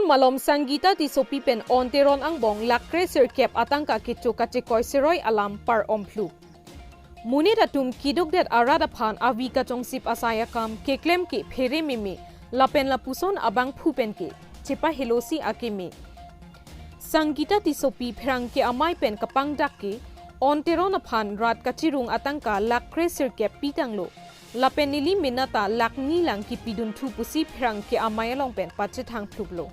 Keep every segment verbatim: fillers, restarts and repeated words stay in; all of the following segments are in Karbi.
Malom Sangeeta Tissopi pen On Teron angbong lakh kre sirkep atangka kecho kachekoi seroi alam par-om phlu. Monit atum kidukdet arat aphan avi kachongsip asai akam keklem ke phere meme lapen lapuson abangphu pen ke chepahelosi akeme. Sangeeta Tissopi pherangke amei pen kapangdak ke On Teron aphan rat kachirung atangka lakh kre sirkep pitanglo. Lapen neli mena ta lakh ni lang kipidunthu pusi pherangke amei along pen pachethang phluplo.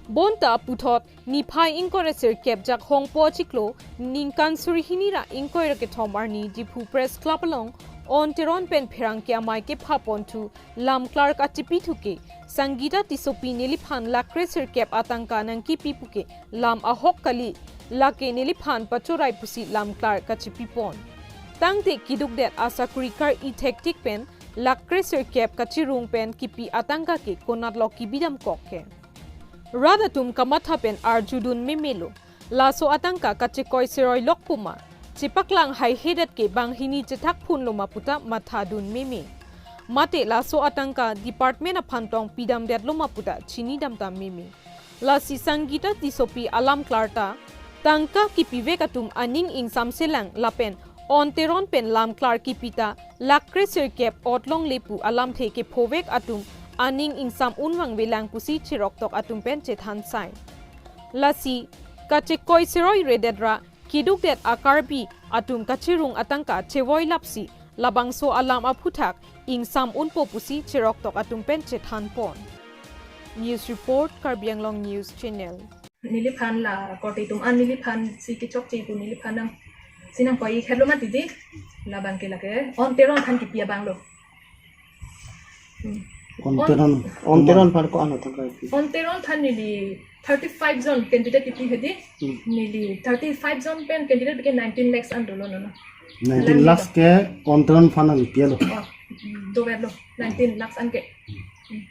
Bonta puthot niphai ingkoi ra sirkep Jakhong po chiklo ningkan suri hini ra ingkoi ra kethom arni Diphu Press Club along On Teron pen pherangke amei kephaponthu lam klar kachipi thuke Sangeeta Tissopi neliphan lakh kre sirkep atangka nangkipi puke lam ahok kali, lake neliphan pachorai pusi lam klar kachipipon. Tangte kidukdet asakuri kar-i thektik pen lakh kre sirkep kachirung pen kipi atangka ke konatlo kibidam kok ke. Rat atum kamatha pen arjudun memelo. Laso atangka kachekoi seroi lok puma. Chepaklang haihedet ke banghini chethak phunlo ma puta mathadun meme. Mate laso atangka department aphan tong pidamdetlo ma puta chinidam ta meme. Lasi Sangeeta Tissopi alam klar ta, tangka kipivek atum aning ingsamselang lapen On Teron pen lam klar kipi ta lakh kre sirkep otlongle pu alamthe kephovek atum aning ingsam unvangvelang pusi cheroktok atum pen chethan sai. Lasi kachekoi seroi redet ra kidukdet a Karbi atum kachirung atangka chevoi lapsi labangso alam aphuthak ingsam unpo pusi cheroktok atum pen chethanpon. News report, Karbi Anglong News Channel. Neliphan la korte atum an neliphan si kechokche pu neliphan nang si nangkoi-i khelo mati di. Labang ke lake On Teron aphan kipi abanglo. Hmm. On Teron, On Teron aphan ko-an atangka kipi? On Teron aphan neli thirty-five jon candidate kipi hedi. Hmm. Neli thirty-five jon pen candidate ke nineteen lakhs an dolo nono. Nineteen lakhs ke On Teron aphan nangpilo. Oh, dovelo nineteen lakhs an ke. Hmm.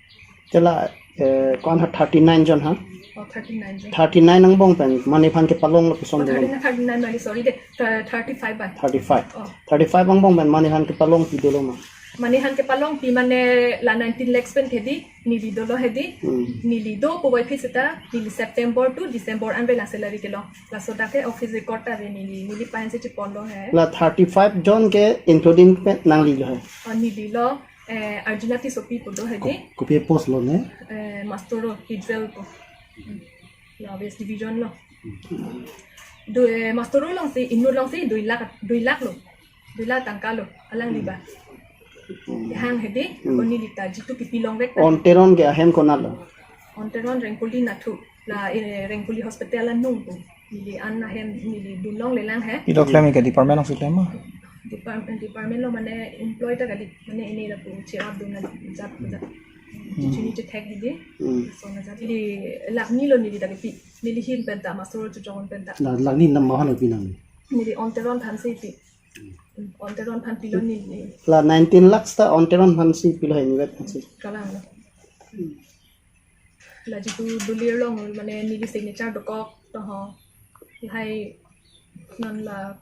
Te la, eh, ko-an ha thirty-nine jon ha? Oh, thirty-nine jon. Thirty-nine angbong pen mane aphan kepalonglo puson Oh, dolo. Thirty-nine, thirty-nine mane, sorry de, thir-, thirty-five ba. Thirty-five. Oh. Thirty-five angbong pen mane aphan kepalongpi dolo ma? Mane aphan kepalongpi mane la nineteen lakhs pen hedi, neli dolo hedi, Hmm. neli do puvoiphit seta, neli September to December an pen la salary kelong. Laso dak ke office record ta ave neli, neli pen si chiponlo he. La thirty-five jon ke including pen nanglilo he? Oh, nelilo, eh, Arjuna Tissopi pu do hedi. Ko-, kopi post lo ne? Eh, master ro, K twelve ko. Hmm. La West Division lo. Do, eh, master ro alongsi, inut alongsi, dui lakh, dui lakh lo. Dui lakh tangka lo, alangli ba. Hmm. Hang hedi, Hmm. ko neli ta jitu kipi longvek ta. On Teron ke ahem konatlo? On Teron Rengkuli nathu, la, eh, Rengkuli hospital anung pu. Neli an ahem, neli dun longlelang he. Pilo klem ke department alongsi klem ma? Department, department lo mane employee ta kali, mane ini lapu check up dun na jat jat. Hmm. Chini chethek hedi. Hmm. So na jat. Neli lakh ni lo neli ta kipi. Neli ahin pen ta, master ro chojong pen ta. La, lakh ni nam ma aphan lo pi nang? Neli On Teron aphan si pi. Hmm, On Teron aphan pilo neli. La nineteen lakhs ta On Teron aphan si pilo he, inutvet aphan si? Kalang lo. La jitu dulir long mane neli signature dokok to ho. Hai non la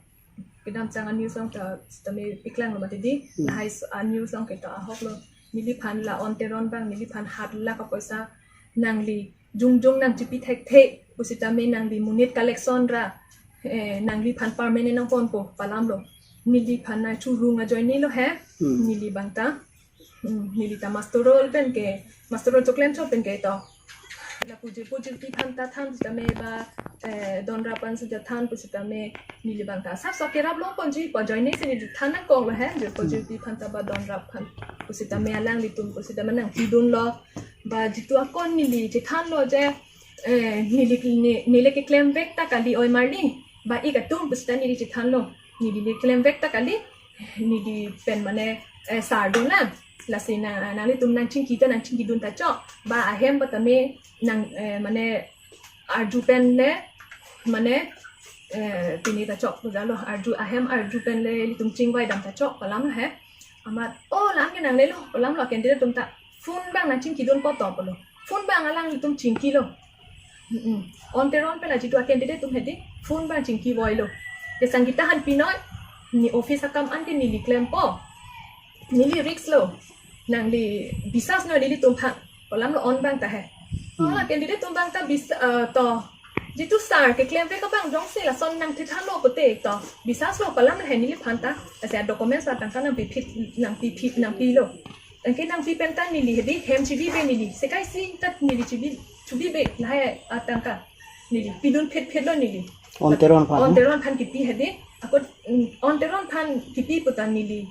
kedamchang a-news along ta tame piklanglo mati di. Hmm. Lahai s-, a-news along ke to ahok lo. Neliphan la On Teron abang neliphan hat lakh apoisa nangli jongjong nangchipi thekthe pusitame nangli monit collection ra, eh, nangliphan permanent nangponpo pu alam lo. Neliphan nangchirung ajoine lo he. Hmm. Neli abang ta. Hmm, neli ta master ro pen ke, master ro choklem chot pen ke to. Lapu jirpo jirpi aphan ta than sitame ba, eh, donrap aphan si ta than pusitame neli abang ta sap sap kerap longponji pu ajoine si neli than nangkok lo he, jirpo Hmm. jirpi aphan ta ba donrap aphan pusitame alanglitum pusitame nangpidunlo. Ba jitu akon neli chethanlo je, eh, neli, ne-, neli keklemvek ta kali oi marli. Ba ik atum pusita neli chethanlo. Neli keklemvek ta kali. Neli pen mane, eh, sar do na. Lasi na, nanglitum nangchingki ta nangchingkidun ta chok. Ba ahem ba tame nang, eh, mane arju pen le, mane, eh, pini ta chok, bujalo, arju ahem arju pen le, ilitum chingvai dam ta chok, pu alam he. Amat, oh, alam ke nanglelo, pu alam lo, candidate atum ta, phone abang nangchingkidunpo to, pulo. Phone abang alanglitum chingkilo. Mm-mm. On Teron pen la jitu a-candidate atum hedi, phone abang chingki voilo. Ke Sangeeta aphan pinoi, ne office akam an ke neli klempo. Neli risk lo. Nangli bisas noi nelitum aphan. Pu alam lo on abang ta he. Hmm. Hala candidate atum abang ta bis, eh, to. Jitu sir keklem vek abang jongsi lason nangthethanlo pute to. Bisas lo palam lahai neliphan ta. Ase documents la tangka nangpiphit, nangpiphit, nangpilo. Anke nangpi pen ta neli hedi hem chibibe neli. Sekai si ta neli chibi, chibibe lahai atangka. Neli pidun phet phet lo neli. On Teron aphan. On Teron aphan kipi hedi. Ako, mm, On Teron aphan kipi pu ta neli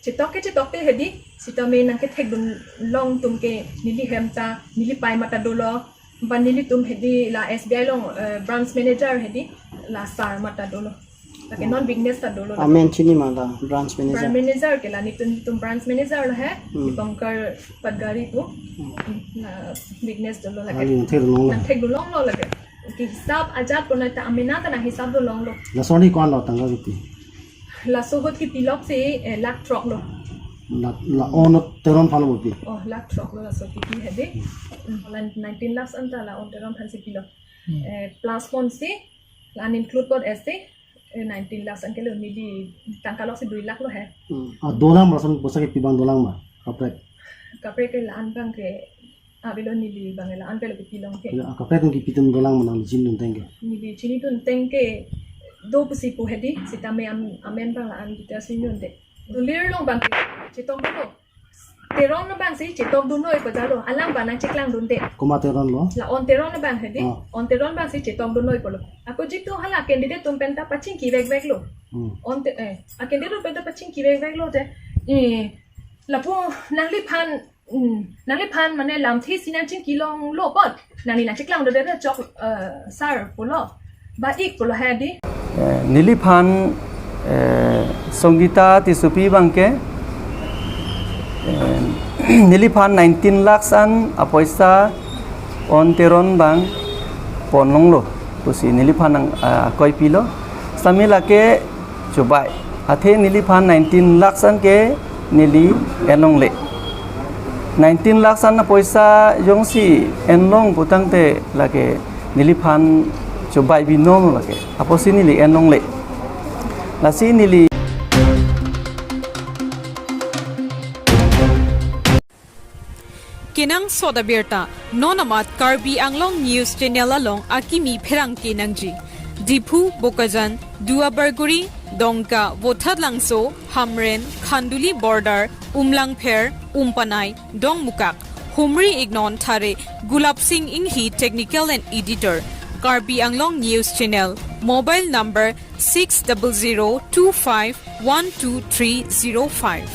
chetok ke chetok te hedi, sitame nangkethekdun long atum ke neli hem ta, neli pei mata dolo, ba nelitum hedi la S B I along, eh, branch manager hedi, la sir mata dolo. Lake non business ta dolo. Amen chini ma la branch manager. Branch manager ke la nelitum, nelitum branch manager lo he, Hmm. Dipankar Patgari pu. Hmm. Hmm, la business dolo lake. Ali nangthekdun long lo. Nangthekdun longlo lake. Ke hisap ajat puna ta amena ta nanghisap dun longlo. Laso arni ko-an lo tangka kipi? Laso ahut kipi lok si, eh, lakh throk lo. La, la On Teron aphan lo pi? Oh, lakh throk lo laso kipi hedi. Hmm. La nineteen lakhs anta la On Teron aphan si pilo. Hmm. Eh, plus pon si, la uninclude pon isi, eh, nineteen lakhs anke lo neli tangka lok si dui lakh lo he. Hmm. Ah, dolang ma lason poisa kipi abang dolang ma? Kaprek. Kaprek ke la-an abang ke, ah, avelo neli abang la-an avelo kipi long ke. Ya, kaprek atum kipi atum dolang ma nangli chinidun ateng ke? Neli chinidun ateng ke do pusi pu hedi, sitame am-, amen abang la-an details chinidunde. Dolir along abang ke chetokdunlo. Teron abang si chetokdun noi pu jalo. Alam abang nangcheklangdunde. Komat Teron lo? La On Teron abang hedi. Oh. On Teron abang si chetokdun noi pulo. Ako jitu hala candidate atum pen ta pachingki vek vek lo. Hmm. On Te-, eh, a candidate atum pen ta pachingki vek vek lo te. Eh, lapu nangliphan, hmm, nangliphan mane lamthe si nangchingki longlo apot. Nangli nangcheklangdunde chok, eh, sir pulo. Ba ik pulo hedi. Eh, neliphan, eh, Songita Tissopi abang ke, eh, neliphan nineteen lakhs an apoisa On Teron abang pon longlo pusi neliphan nang, ah, akoi pilo. Sitame lake chubai. Athe neliphan nineteen lakhs an ke neli en longle. Nineteen lakhs an apoisa jongsi en long putangte lake neliphan chubai binom lake. Apotsi neli en longle. Lasi neli Kenangsot abirta, non amat Karbi Anglong News Channel along akimi pherangke nangji. Diphu, Bokajan, Duarbagori, Dongka, Vothatlangso, Hamren, Khanduli Border, Umlangpher, Umpanai, Dongmukak, humri iknon thare, Gulab Singh Inghi, Technical and Editor, Karbi Anglong News Channel, mobile number six double zero two five one two three zero five.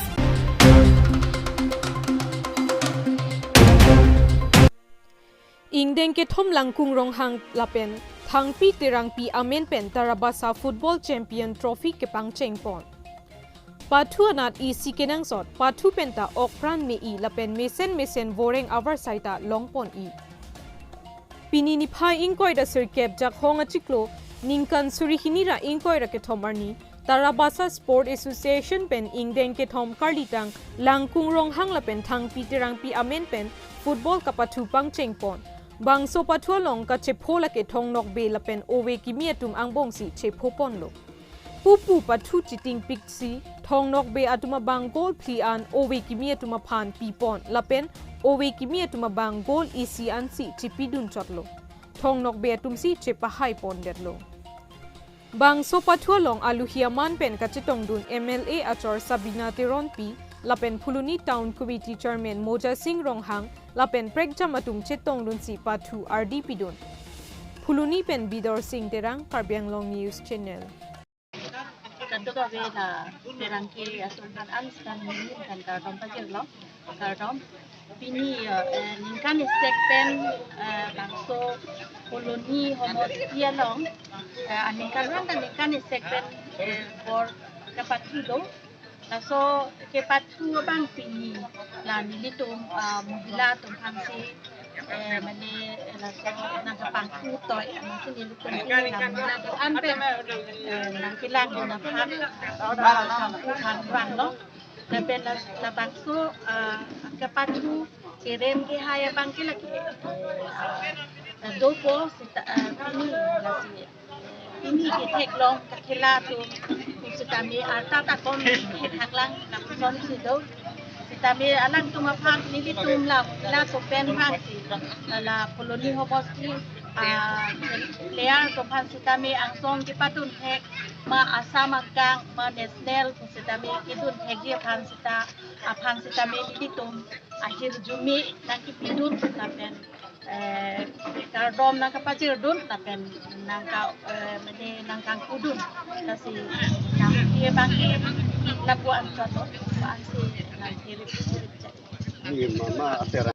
Ingdeng kethom Langkung Ronghang lapen Thangpi Terangpi amen pen Tarabasa Football Champion Trophy kepangcheng pon. Pathu anat isi kenangsot, pathu penta okpran me-i lapen mesen mesen voreng avarsai ta longpon-i. Pini niphai ingkoi ra sirkep Jakhong achiklo ningkan suri hini ra ingkoi ra kethom arni Tarabasa Sport Association pen ingdeng kethom karlitang Langkung Ronghang lapen Thangpi Terangpi amen pen football kapathu pangcheng pon. Bangso pathu along kachepho lake Thong Nokbe lapen ove kimi atum angbongsi chepho ponlo. Pupu pathu chitingpik si Thong Nokbe atum abang goal phli an ove kimi atum aphan pipon lapen ove kimi atum abang goal isi ansi chipidun chotlo. Thong Nokbe atumsi chepahai pondetlo. Bangso pathu along aluhi aman pen kachetongdun M L A achor Sabina Teronpi lapen Phuloni Town Committee Chairman Moja Singh Ronghang lapen prekjam atum chetongdunsi pathu ardi pidun. Phuloni pen Bidor Singh Terang, Karbi Anglong News Channel. Kadokave la pherangke atum aphan an stan mini kan kardom pajirlo, kardom. Pini, eh, ningkan isi pen, eh, bangso Phuloni Homoti along, eh, aningkan rang kan ningkan isi pen, eh, bor kapathu do. Laso kepathu abang pini la nelitum, ah, mohila atum aphansi, eh, mane, eh, laso nangkapanghu toi, amatsi nelitum pini la mohila atum an pen, eh, nangkelang nangphan, nangkapanghu aphan vanglo. Lapen la, labangso, ah, kepathu kerem kehai abang ke lake, eh, dopo seta, eh, pini lasi pini ketheklong kakhela atum pusitame arta ta kom kethaklang lapuson si do. Tame alangtum aphan nelitum la, la topen aphan si, la Phuloni homosti, ah, player atum aphan sitame angsong kepadun thek, ma Assam angkang, ma national sitame kedun thekji aphan sita, aphan sitame nelitum ahirjume nangkepidun lapen, eh, kardom nangkapachirdun lapen nangka, eh, mane nangkangkudun. Lasi nangke bangke lapu-an chot, lapu-an si nangke rip rip. Ni mama ater